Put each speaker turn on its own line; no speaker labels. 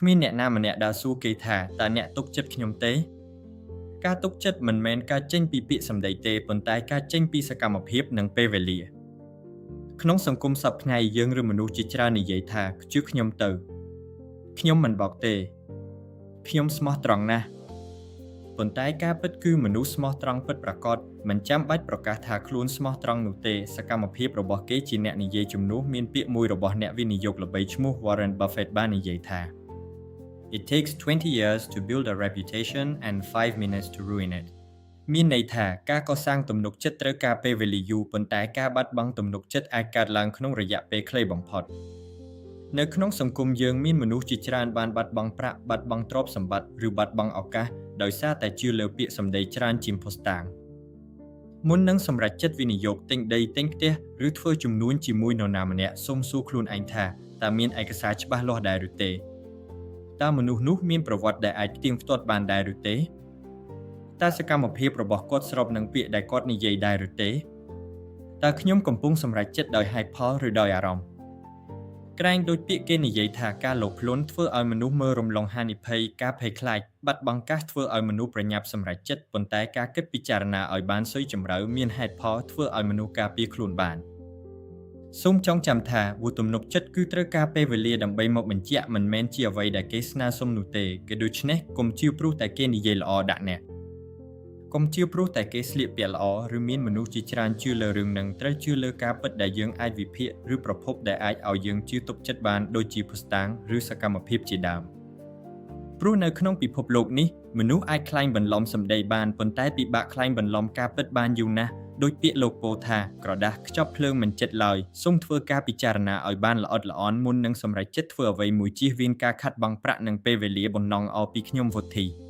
គ្មានអ្នកណាម្នាក់ដើរសួរគេថាតើអ្នកទុកចិត្តខ្ញុំទេការទុកចិត្តមិនមែនកើតចេញពីពាក្យសម្ដីទេប៉ុន្តែកើតចេញពីសកម្មភាពនិងពេលវេលាក្នុងសង្គមសព្វថ្ងៃយើងឬមនុស្សជាច្រើននិយាយថាជឿខ្ញុំទៅខ្ញុំមិនបោកទេខ្ញុំស្មោះត្រង់ណាស់ប៉ុន្តែការពិតគឺមនុស្សស្មោះត្រង់ពិតប្រាកដមិនចាំបាច់ប្រកាសថាខ្លួនស្មោះត្រង់នោះទេសកម្មភាពរបស់គេជាអ្នកនិយាយជំនួសមានពាក្យមួយរបស់អ្នកវិនិយោគល្បីឈ្មោះ Warren Buffett បាននិយាយថា It takes 20 years to build a reputation and 5 minutes to ruin it. មានន័យថាការកសាងទំនុកចិត្តត្រូវការពេលវេលាយូរប៉ុន្តែការបាត់បង់ទំនុកចិត្តអាចកើតឡើងក្នុងរយៈពេលខ្លីបំផុតនៅក្នុងសង្គមយើងមានមនុស្សជាច្រើនបានបាត់បង់ប្រាក់បាត់បង់ទ្រព្យសម្បត្តិឬបាត់បង់ឱកាសដោយសារតែជឿលើពាក្យសម្ដីច្រើនជាងភស្តុតាងមុននឹងសម្រេចចិត្តវិនិយោគទិញដីទិញផ្ទះឬធ្វើជំនួញជាមួយនរណាម្នាក់សូមសួរខ្លួនឯងថាតើមានឯកសារច្បាស់លាស់ដែរឬទេតើមនុស្សនោះមានប្រវត្តិដែលអាចផ្ទៀងផ្ទាត់បានដែរឬទេតើសកម្មភាពរបស់គាត់ស្របនឹងពាក្យដែលគាត់និយាយដែរឬទេតើខ្ញុំកំពុងសម្រេចចិត្តដោយហេតុផលឬដោយអារម្មណ៍ក្រែងដូចពាក្យគេនិយាយថាការលោភលន់ធ្វើឲ្យមនុស្សមើលរំលងហានិភ័យការភ័យខ្លាចបាត់បង់កាសធ្វើឲ្យមនុស្សប្រញាប់សម្រេចចិត្តប៉ុន្តែការគិតពិចារណាឲ្យបានស៊ុយជម្រៅមានហេតុផលធ្វើឲ្យមនុស្សការពារខ្លួនបានសូមចងចាំថាវទំនុកចិត្តគឺត្រូវការពេលវេលាដើម្បីមកបញ្ជាក់មិនមែនជាអ្វីដែលគេស្នើសុំនោះទេគេដូច្នេះកុំជឿព្រោះតែគេនិយាយល្អដាក់អ្នកកុំជឿព្រោះតែគេស្លៀកពាក់ល្អឬមានមនុស្សជាច្រើនជឿលើរឿងនឹងត្រូវជឿលើការពិតដែលយើងអាចវិភាគឬប្រភពដែលអាចឲ្យយើងជឿទុកចិត្តបានដូចជាភស្តុតាងឬសកម្មភាពជាដើមព្រោះនៅក្នុងពិភពលោកនេះមនុស្សអាចក្លែងបន្លំសម្ដីបានប៉ុន្តែពិបាកក្លែងបន្លំការពិតបានយូរណាស់ដោយពាក្យលោកពោលថាក្រដាសខ្ចប់ភ្លើងមិនចិត្តឡើយសូមធ្វើការពិចារណាឲ្យបានល្អិតល្អន់មុននឹងសម្រេចចិត្តធ្វើអ្វីមួយជៀសវាងការខាត់បង់ប្រាក់និងពេលវេលាបំណងអពីខ្ញុំវុធី។